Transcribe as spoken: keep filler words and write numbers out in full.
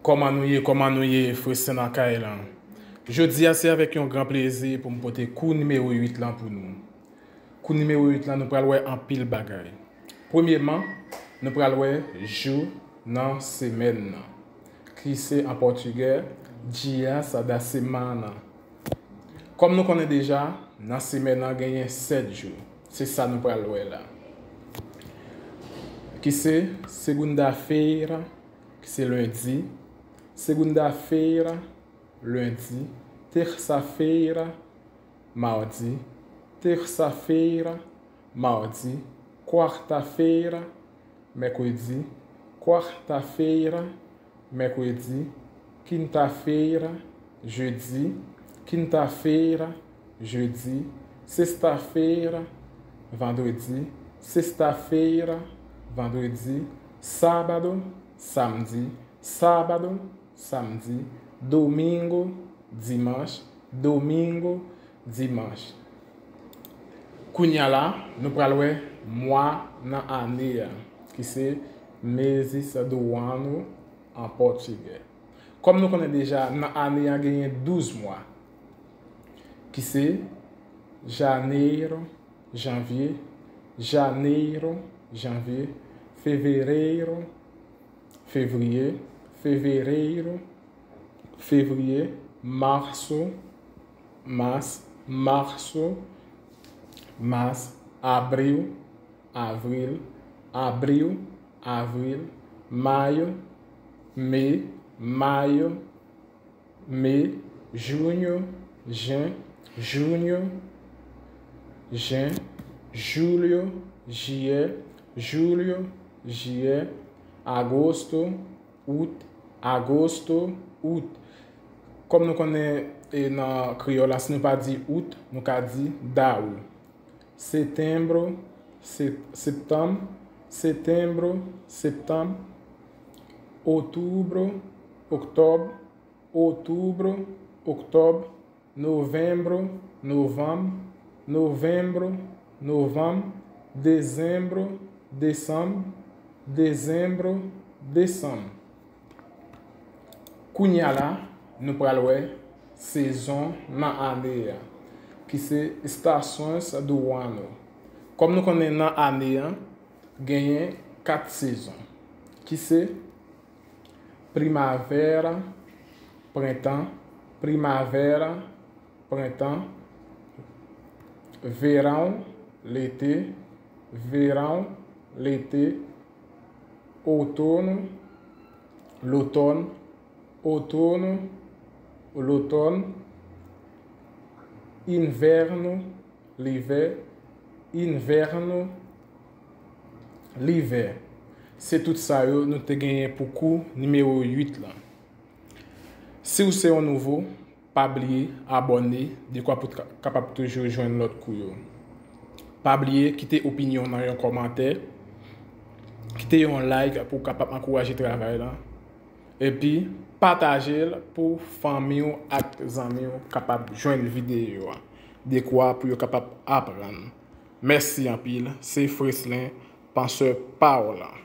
Kòman nou ye, kòman nou ye, Freslin nan kay lan? Jodi a, se avèk yon gran plezi pou m pote kou nimewo uit lan pou nou. Kou nimewo uit lan, nou pral wè anpil bagay. Premyeman, nou pral wè jou nan semèn nan, ki se an pòtigè dias da semana. Kòm nou konnen deja, nan semèn nan genyen sèt jou. Se sa nou pral wè la. Ki se segunda-feira, ki se lendi, segunda-feira, lendi, terça-feira, mardi, terça-feira, mardi, quarta-feira, mèkredi, quarta-feira, mèkredi, quinta-feira, jedi, quinta-feira, jedi, sexta-feira, vandredi, sexta-feira, vandredi, sábado, samdi, sábado, samdi, domingo, dimanche, domingo, dimanche. Kounye a la, nou pral wè mwa nan ane a, ki se meses do ano an pòtigè. Kòm nou konnen deja, nan ane a genyen douz mwa, ki se janeiro, janvye, janeiro, janvye, fevereiro, fevriye, fevereiro, fevriye, marso, mas, marso, mas, abril, avril, abril, avril, maio, me, maio, me, junho, jen, junho, jen, julho, jiyè, julho, jiyè, agosto, out, agosto, out. Kòm nou konnen, e, nan kreyòl la, si nou pa di out, nou ka di dawou. Setembro, se-, septanm, setembro, septanm, outubro, oktòb, outubro, oktòb, novembro, novanm, novembro, novanm, dezembro, desanm, dezembro, desanm. Kounye a la, nou pral wè sezon nan ane a, ki se estações do ano. Kòm nou konnen nan ane a, genyen kat sezon, ki se primavera, prentan, primavera, prentan, verão, lete, verão, lete, outono, lotòn, outono, lotòn, inverno, livè, inverno, livè. Se tout sa yo nou te genyen pou kou nimewo uit lan. Si w se yon nouvo, pa bliye abòne, dekwa pou w ka-, kapab toujou jwenn lòt kou yo. Pa bliye kite opinyon w nan yon kòmantè, kite yon like pou w kapab ankouraje travay lan. Epi, pataje l pou fanmi w ak zanmi w kapab jwenn videyo a, dekwa pou yo kapab aprann. Mèsi anpil, se Freslin, pansè pa w lan.